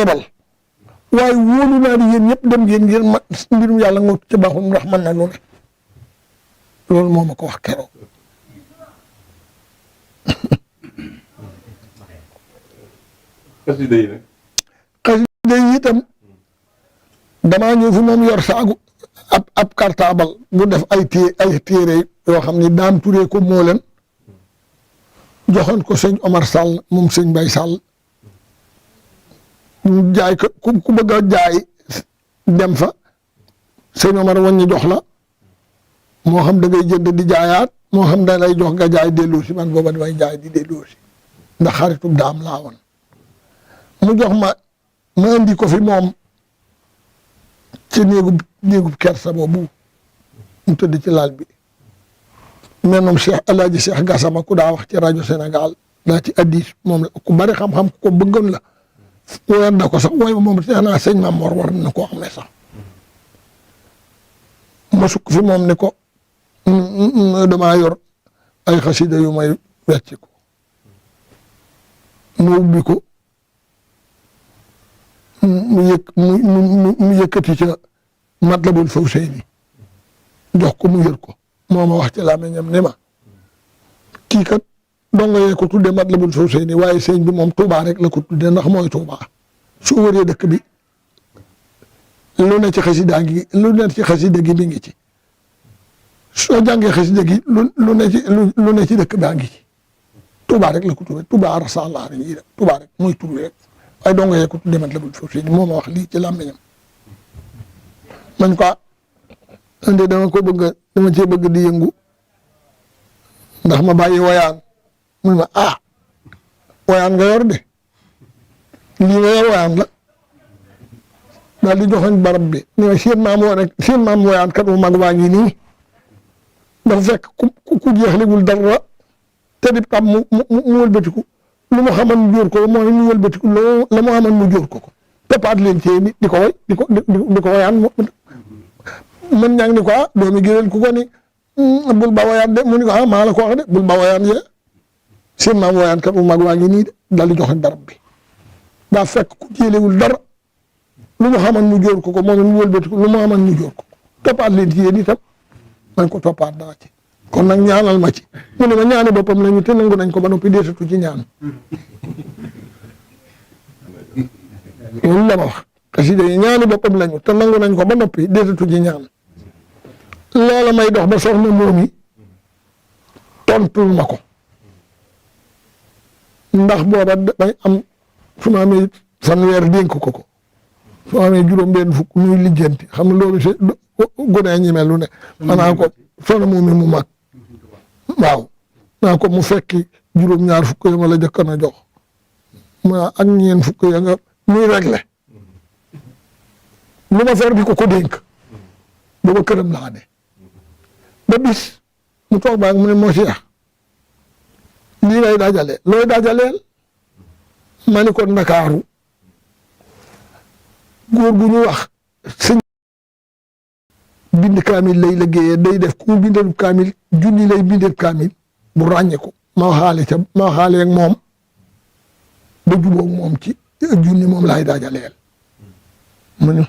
yebal waaye wóolu naa ni yéen ñëpp dem ngeen ngir mbirum yàlla nga ci baaxul ndax mën na lu ne loolu moo ma ko wax keroog. xasida yi nag. xasida yi itam damaa ñëw fi moom yor saagu ab cartable bu def ay téere yoo xam ne daam turee ko moo leen joxoon ko sëñ Omar Sall moom sëñ Bay Sall ñu jaay ko ku bëgg a jaay dem fa sëñ Omar wàññi jox la moo xam da ngay jënd di jaayaat moo xam da lay jox nga jaay delloo si man booba damay jaay di delloo si ndax xaritub daam laa woon mu jox ma indi ko fi moom ci néegub kersa boobu mu tëdd ci laal bi mais moom Cheikh El Hadj Cheikh Gassama ku daa wax ci rajo Sénégal daa ci addis moom la ku bari xam-xam ku ko bëggoon la weer na ko sax waaye moom nee naa sëñ Mamor war na koo xamee sax ma sukk fi moom ni ko damaa yor ay xasida yu may wecc ko mu ubbi ko mu yëkkati ca Matlabul Fawzayni jox ko mu yër ko moo ma wax ci làmmiñam ne ma kii kat dongo yee ko tuddee Matlabul Fawzayni waaye sëñ bi moom Touba rek la ko tuddee ndax mooy Touba su wëree dëkk bi lu ne ci xasida gi lu ne ci xasida gi mi ngi ci soo jàngee xasida gi lu ne ci dëkk baa ngi ci Touba rek la ko tuddee Touba Rasallah yi rek Touba rek mooy tur rek waaye dongo yee ko tuddee Matlabul Fawzayni moo ma wax lii ci làmmiñam man quoi ande dama cee bëgg di yëngu ndax ma bàyyi woyaan mun ma woyaan nga yor de lii nga yor woyaan la daal di joxoñ barab bi ni ma seen maam woyaan kat mu mag waa ngi nii dafa fekk ku jeexlegul dara te di tam mu wëlbatiku lu mu xaman mu jóor ko mooy mu wëlbatiku la mu xaman mu jóor ko toppaat leen ci di ko woy di ko woyaan man ñaa ngi ni ko doomi géwél ku ko ni bul ba woyaan de mu ni ko maa la ko wax de bul ba woyaan yee seen maam woyaan kat mu mag waa ngi nii de daal di joxe barab bi daa fekk ku jéelewul dara lu mu xaman mu jóor ko moom mu wëlbatiku lu mu xaman mu jóor ko toppaat leen ci yéen itam man ko toppaat daa ci kon nag ñaanal ma ci mu ne ma ñaani boppam lañu te nangu nañ ko ba noppi deesatu ci ñaan loolu la ma wax xasida yi ñaani boppam lañu te nangu nañ ko ba noppi deesatu ci ñaan loola may dox ba soxna moomi tontul ma ko ndax booba damay am su ma amee fanweer dénk ko su ma amee juróom-benn fukk muy lijjanti xam nga loolu si gone ñi mel lu ne manaa ko soxna moomi mu mag waaw naa ko mu fekki juróom-ñaar fukk ya ma la jëkkan a jox mu ak ñeen fukk ya nga muy réglé lu ma fer di ko dénk booba këram laa ne ba bis mu toog baag mu ne moo Cheikh lii lay dajale looy dajaleel ma ni ko Ndakaaru góor gu ñu wax sëñ bind kaamil lay liggéeyee day def ku mu bindal kaamil junni lay bindal kaamil bu ràññee ko ma waxaale ak moom ba jubóog moom ci junni moom laay dajaleel mu ne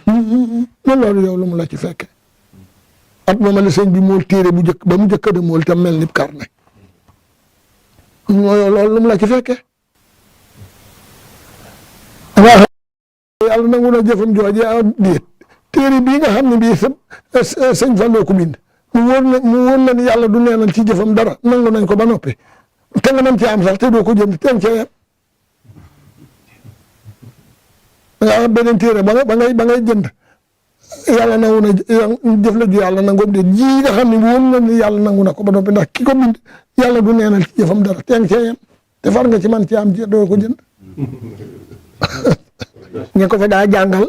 loolu yow lu mu la ci fekke at moom la sëñ bi mool téere bu njëkk ba mu njëkk a mool tam mel ni carnet loolu lu mu la ci fekke waaw yàlla nangu na jëfam jooje déet téere bii nga xam ne bii sëñ Fallou ko bind mu wóor na ni yàlla du neenal ci jëfam dara nangu nañ ko ba noppi te nga mën ci am sax te doo ko jënd teen cee yem nga am beneen téere ba ngay jënd yàlla nangu na jëf la ju yàlla nangoom de ji nga xam ne wóor na ni yàlla nangu na ko ba noppi ndax ki ko bind yàlla du neenal ci jëfam dara teen cee yem te far nga ci man ci am doo ko jënd ña ko fa daa jàngal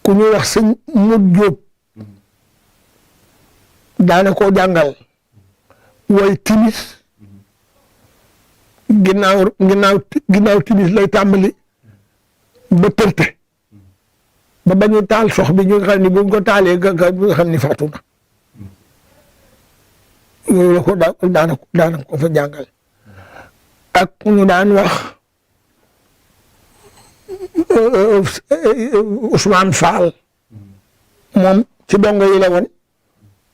ku ñuy wax sëñ Mut Jóob daana koo jàngal way timis ginnaaw timis lay tàmbali ba tërte ba bañu taal sox bi ñu xam ne buñ ko taalee nga xam ni faatu na yooyu la ko daana ko fa jàngal ak ñu daan wax Ousmane Fall moom ci dongo yi la woon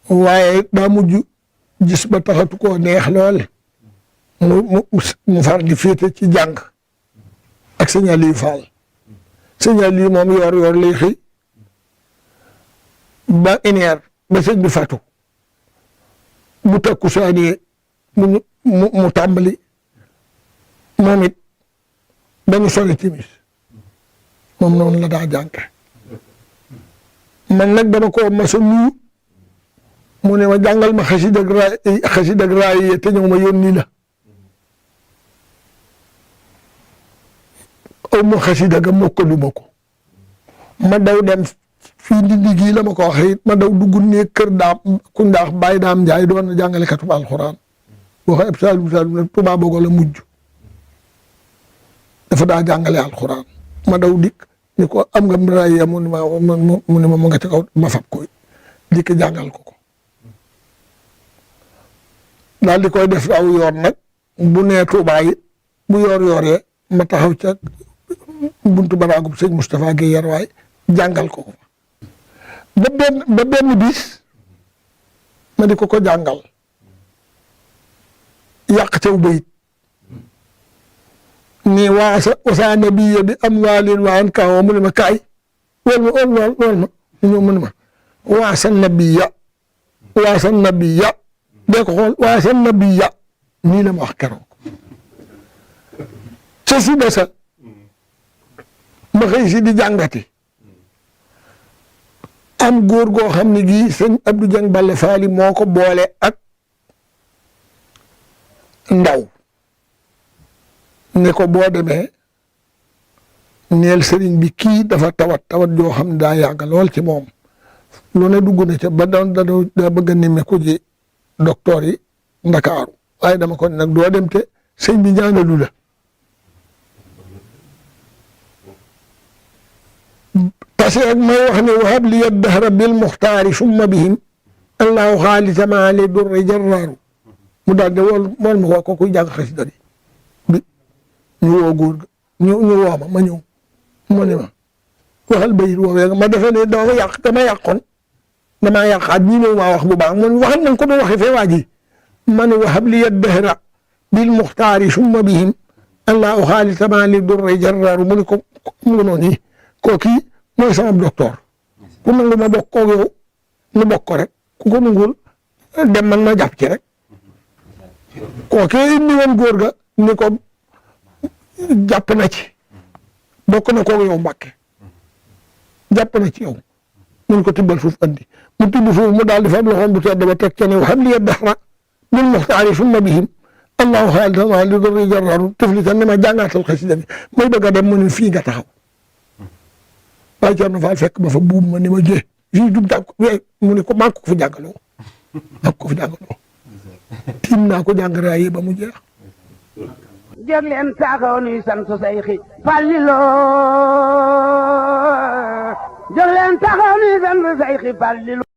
waaye daa mujj gis ba taxatu koo neex lool mu far di féete ci jàng ak sëñ Aliou Fall sëñ Aliou moom yor lay xëy ba une heure ba sëñ bi fatu bu takku saani mu tàmbali moom it dañu sori timis moom noonu la daa jànge man nag dama ko masa nuyu mu ne ma jàngal ma xasida ak raay te ñëw ma yónni la aw ma xasida ga mokkaluma ko ma daw dem fii Ndindi gii la ma ko waxee it ma daw dugg ne kër daam ku ndaax Baye Daam Njaay doon na jàngale katub alxuraan waxe ab saalum nag Tuubaa Bogo la mujj dafa daa jàngale alxuraan ma daw dikk ni ko am nga raay mu ne ma mu nga ci kaw ma fab koy dikk jàngal ko daal di koy def aw yoon nag bu nee Tuubaa it bu yooree ma taxaw ca buntu baraagub sëñ Moustapha Guèye Yarwaay jàngal ko ba benn bis ma di ko jàngal yàq caw bayit ni wasa nabiya bi amwaalin wa an kaw mu ne ma kaay wol ma ñëw mu ne ma waasa nabiya dee ko xool waasa nabiya nii la ma wax keroog ca suba sa ma xëy si di jàngati am góor goo xam ne gii sëñ Abdou Dieng Balla Faali moo ko boole ak ndaw ne ko boo demee neel sëriñ bi kii dafa tawat joo xam ne daa yàgg lool ci moom lu ne dugg na ca ba da bëgg a nimme ko ji docteur yi Ndakaaru waaye dama ko nag doo dem te sëñ bi ñaanalu la parce que may wax ne wahab li dahra bil muxtaari summa bihim allahu xaalisa maa li durri jarraaru mu daal de wool ma ko kuy jàng xasida bi ñu woo góor ga ñu woo ma ñëw mu ne ma waxal bayit woowee ma defe ne dama yàqoon damaa yàqaat ñi ñëw maa wax bu baax man waxal nañ ko doon waxee fee waa ji ma ne wahab li dahra bil muxtaari summa bihim allahu xaalisa maa li durri jarraaru mu ne ko mu ngi noonu kooki mooy sama docteur ku nangu ma bokk koog yow nu bokk ko rek ku ko nangul dem man ma jàpp ci rek kooki indi woon góor ga ni ko jàpp na ci bokk na koog yow Mbàkke jàpp na ci yow mun ko tibbal suuf andi mu tibb suuf mu daal di fam loxoom bu tedd ba teg ca ne xam li dahra bil muxtaari summa bihim allahu xaalisa li durri jarraaru tuflitan ne ma jàngaatal xasida bi may bëgg a dem mu ne fii nga taxaw waaye Thierno Fall fekk ba fa buub ma ni ma jee fii du jàng mu ne ko maa ko fi jàngaloo tiim naa ko jàng raay ba mu jeex. jóg leen taxaw nuy sant Seyxi Fallilo jóg leen taxaw nuy sant Seyxi Fallilo